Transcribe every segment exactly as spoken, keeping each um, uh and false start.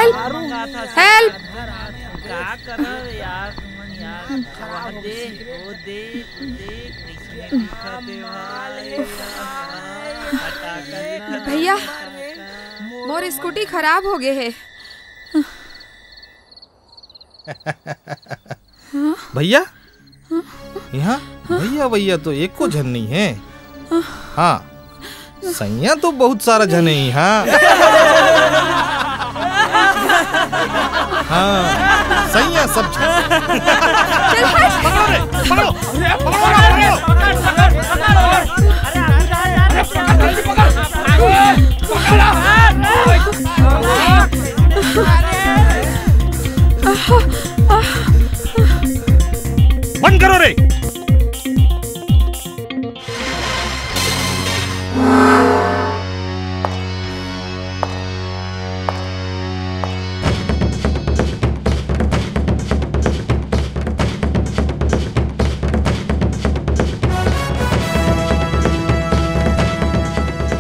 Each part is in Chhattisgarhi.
हेल्प। का करब यार तुमन यार? वो दे, वो दे, वो दे, कइसने दिखत हे भाई? भैया, मोर स्कूटी खराब हो गे हे। भैया, इहाँ भैया भैया तो एको झन नइ हे। हाँ, सैया तो बहुत सारा झन हे इहाँ। हाँ, सैया सब झन। पकड़ो रे, पकड़ो। बंद करो रे।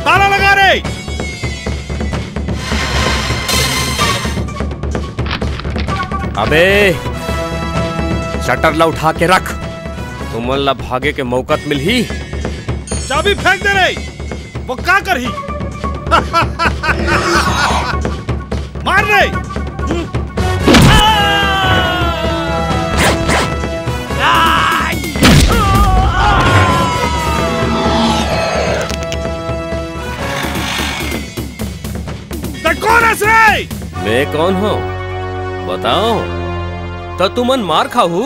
ताला लगा रे। अबे, शटर ला उठा के रख, तुमन ला भागे के मौका त मिलही। चाबी फेंक दे रे, वो का करही? मार रे। तैं कोन हस रे? मैं कौन हूँ बताओ, त तुमन मार खाहू।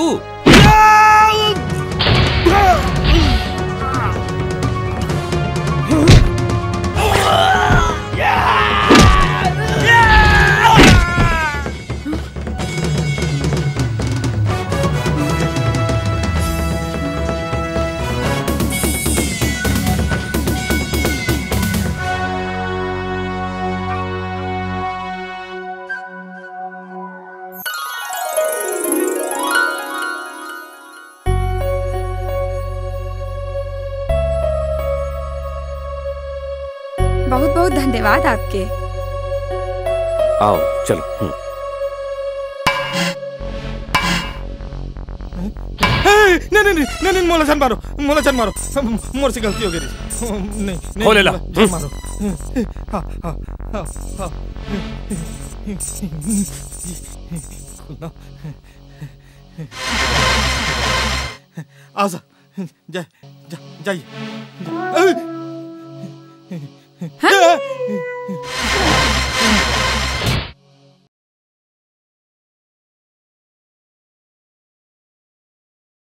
बहुत बहुत धन्यवाद आपके। आओ, चलो। हम्म। ए, नहीं, नहीं, नहीं, नहीं, नहीं, मोला झन मारो, मोला झन मारो। मोर से गलती हो गई। नहीं, नहीं, खोल एला। मोला झन मारो। हाँ, हाँ, हाँ, हाँ। खोल ना। आ जा, जा, जा, जाइए।